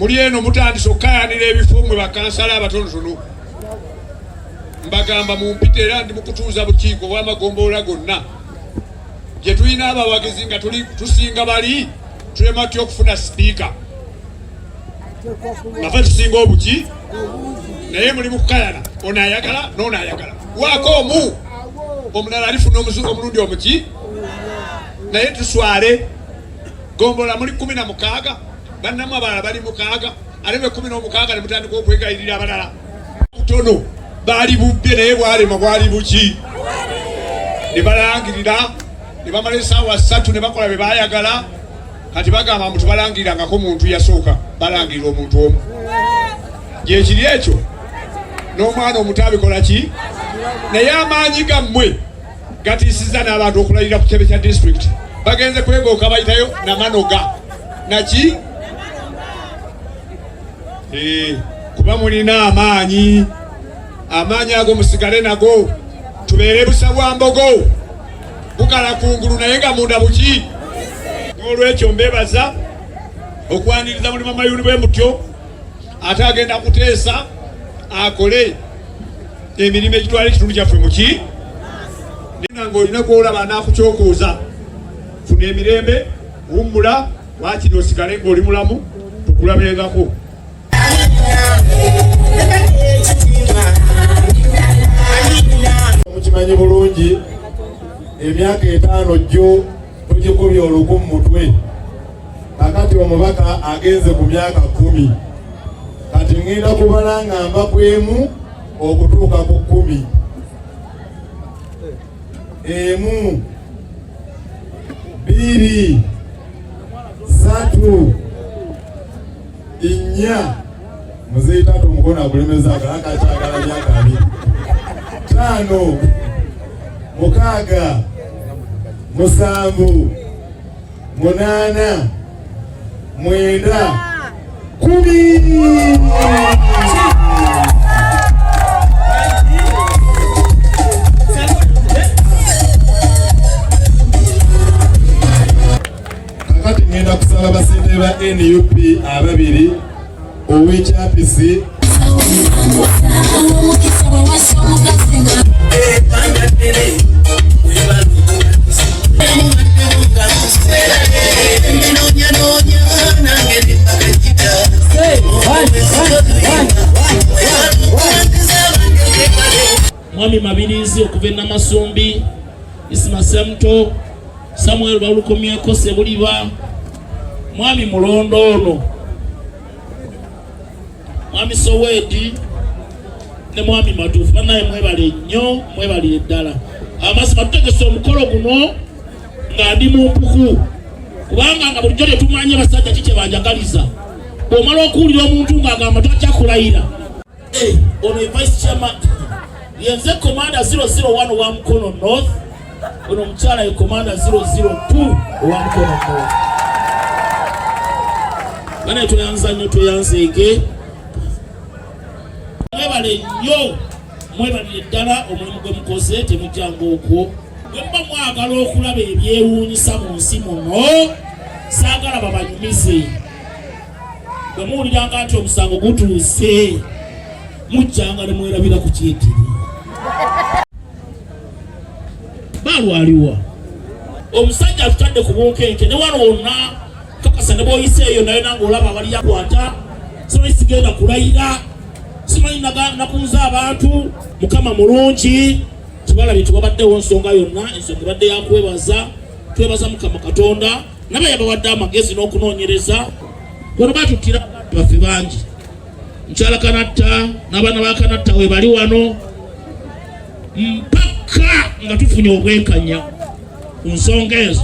Muli eno mutandise okukayanira ebifo mwe bakansala abatonotono. Mbagamba mumpite, era ndi mukutuuza bukiiko obw'amagombolola gonna gye tulina abawagizi nga tuli tusinga bali tulema tutya okufuna sipiika nga fe tusinga obuki, naye muli mukukayana, ono ayagala n'ono ayagala, waako omu omulala alifuna omulundi omuki, naye tuswale. Gombola muli 16, bannamu abalala bali 6, ate be 16 ne mutandika okwegayirira abalala. Butono baali bubbye, naye bwalema bwali buki, ne balangirira ne bamala esaawa 3 ne bakola bye baayagala. Kati bagamba mbu tubalangirirangako muntu yasooka, balangirira omuntu omu. Gyekiri ekyo n'omwana omuto abikola ki, naye amaanyi gammwe gatiisizza n'abantu okulayirira ku kitebe kya disitulikiti. Bagenze kwegooka bayitayo namanoga naki, kuba mulina amaanyi. Amaanyi ago musigale nago, tubeere busa bwa mbogo bukala kungulu naye nga munda buki. N'olwekyo mbebaza okwaniriza muli mamayuni bwe mutyo, ate agenda kuteesa akole emirimu egitwala ekitundu kyaffe muki nga olina gwolaba anaakukyokooza. Funa emirembe, wummula, waakiri osigale ng'oli mulamu tukulabengako. Mukimanyi bulungi, emyaka 5 jjo tugikubye oluku mu mutwe. Kakati omubaka agenze ku myaka 10. Kati ŋŋenda kubala nga nva ku 1 okutuuka ku 10. 1, 2, 3, 4, muzeeyi taata omukono agulemeza akakyagala myaka 20, 5, 6, 7, 8, 9, 10. Kakati ngenda kusaba basente ba NUP ababiri, ow'ekyapisi Mwami Mabirizi okuva e Namasumbi, Isma Semto, Samuel Balukomyeko Sebuliba, Mwami Mulondo ono, Mwami Sowedi ne Mwami Matuufu. Bannaye mwebale nnyo, mwebalire ddala. Amazima tutegese omukolo guno nga ndi mu mpuku, kubanga nga bulijjo tetumanyi abasajja ki kye banjagaliza. Bw'omala okuwulira omuntu ng'agamba tajja kulayira, ono ye vice chairman, yenze commander 001 wa Mukono North, ono omukyala ye commander 002 owa Mukono North. Banaye tweyanza nnyo, tweyanzeege, mwebale nnyo, mwebalire ddala omulimu gwe mukoze. Temujjanga okwo bwe muba mwagala okulaba ebyewuunyisa mu nsi muno, saagala babanyumize. Bwe muwuliranga nti omusango gutuuse, mujjanga ne mwerabira ku kyetiri balwaliwa. Omusajja atutadde ku bunkenke ne wano wonna kakasa ne bw'oyiseeyo naye nange olaba abali yakwata. Simanyi sigenda kulayira, simanyi nakunze abantu. Mukama mulungi, tubalabye, tewabaddewo nsonga yonna. Ensonga ebadde yakwebaza, twebaza Mukama Katonda naba yabawadde amagezi n'okunoonyereza. Wano batuttira abantu baffe bangi, mukyala Kanatta n'abaana ba Kanatta we bali wano, mpaka nga tufunye obwenkanya ku nsonga ezo.